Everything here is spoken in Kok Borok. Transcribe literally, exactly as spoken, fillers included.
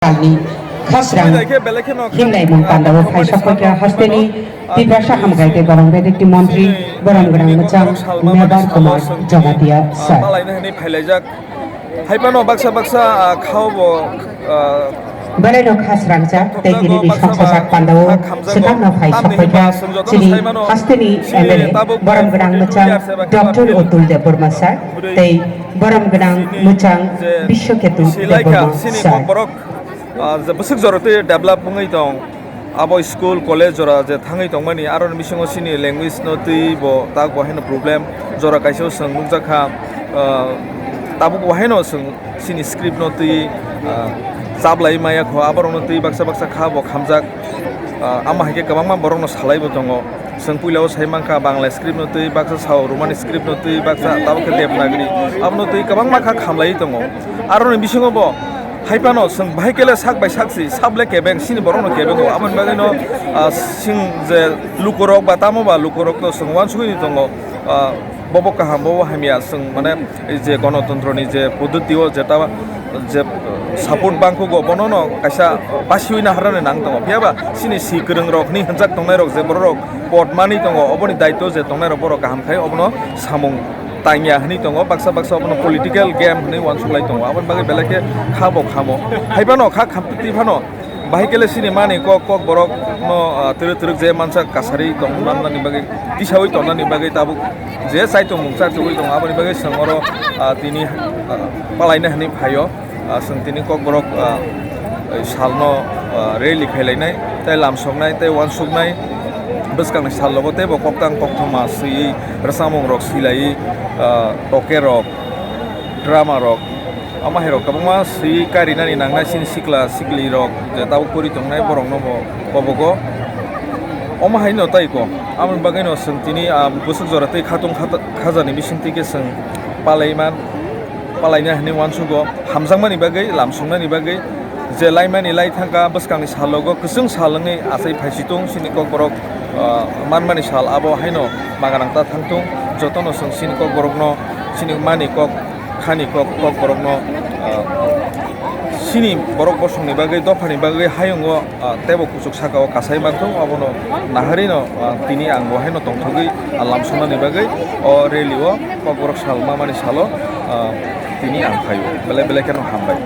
salni khasrang himlaimung pandao phai sokphaikha hasteni Tiprasa hamkrai tei borong bedekti montri borom gwnang mwchang Mebar Kumar Jamatia sir. Malaina hwnwi phailaijak. Haiphano baksa baksa, ah, khao bo, ah, Belai no khasrangjak tei tini ni songchajak pandao swkang no phai sokphaikha chini hasteni M L A borom gwnang mwchang Doctor Otul Debbarma sir tei borom gwnang mwchang Biswaketu Debbarma sir. Borok, ah, je bwswk jora twi develop wngwi tong. Abo school, college jora je thangwi tongmani, aroni bisingo chini language no twi bo tak bo haino problem. Jora kaisa o chwng nukjak kha, ah, tabuk bo haino chwng chini script no twi, ah, chaplai maya kho, aborok no twi baksa baksa kha bo khamjak. Ah, amo hai khe kwbangma borok no salai bo tongo. Chwng puila o sai mankha Bangla script no twi baksa sao, Romani script no twi baksa, tabuk khe Devanagari, abono twi kwbangma kha khamlai tongo. Aroni bisingo bo Haiphano chwng bahai kele sak bai sak si, sable kebeng, sini borokno kebeng o. Aboni bagwino, ah, sing je lukurok ba tamo ba lukurok to chwng uansugwi tongo, ah, bobo kaham, bobo hamya, chwng mane je gonotontroni je poddoti o jeta je support bangkhugo, bono no kaisa basiwi naharnani nang tongo. Phiya ba sini si kwrwng rok ni hwnjak tongnai rok je borok rok pod mani tongo, oboni daityo je tongnai rok borok kaham khai obono samung tangya hwnwi tongo, baksa baksa abono political game hwnwi uansuk lai tongo, aboni bagwi belai khe kha bo khamo. Haiphano kha khamtwi phano bahai kele sini mani kok, kok borok no, ah, twrwk twrwk je mansa kasari tong manmani bagwi, tisaui tongnani bagwi tabuk je chai tongmung chai tongwi tongo, aboni bagwi chwng oro, ah, tini, ah, palaina hwnwi phaio. Ah, chwng tini Kokborok, ah, salno, ah, rally khailainai, tei lamsoknai, tei uansuknai, bwskangni salogo teibo koktang koktwma swiwi rwchapmung rok swilaiwi, ah, toke rok, drama rok, omo hai rok kwbangma swiwi karinani nangnai chini sikla sikli rok je tabuk pori tongnai borokno bo kobogo. Omo hai no tei ko, aboni bagwi no chwng tini, ah, bwswk jora tei khatung khata-, khajani bisingtwi khe chwng palaiman. Palaina hwnwi uansugo, hamjakmani bagwi, lamsoknani bagwi, je laimani lai thangkha bwskangni salogo, kwchwng sal wngwi achai phaisitong chini Kokborok, ah, manmani sal abo haino maganang ta thangtong, jotono chwng chini Kokborokno, chini mani kok, khani kok, Kokborokno, ah, chini borok bosongni bagwi, dophani bagwi hayungo, ah, teibo kuchuk saka o kasai mantong, abono naharino, ah, tini ang bo haino tongthogwi, ah, lamsoknani bagwi o rally o Kokborok sal mamani salo, ah, tini ang phaio. Belai belai kheno hambai.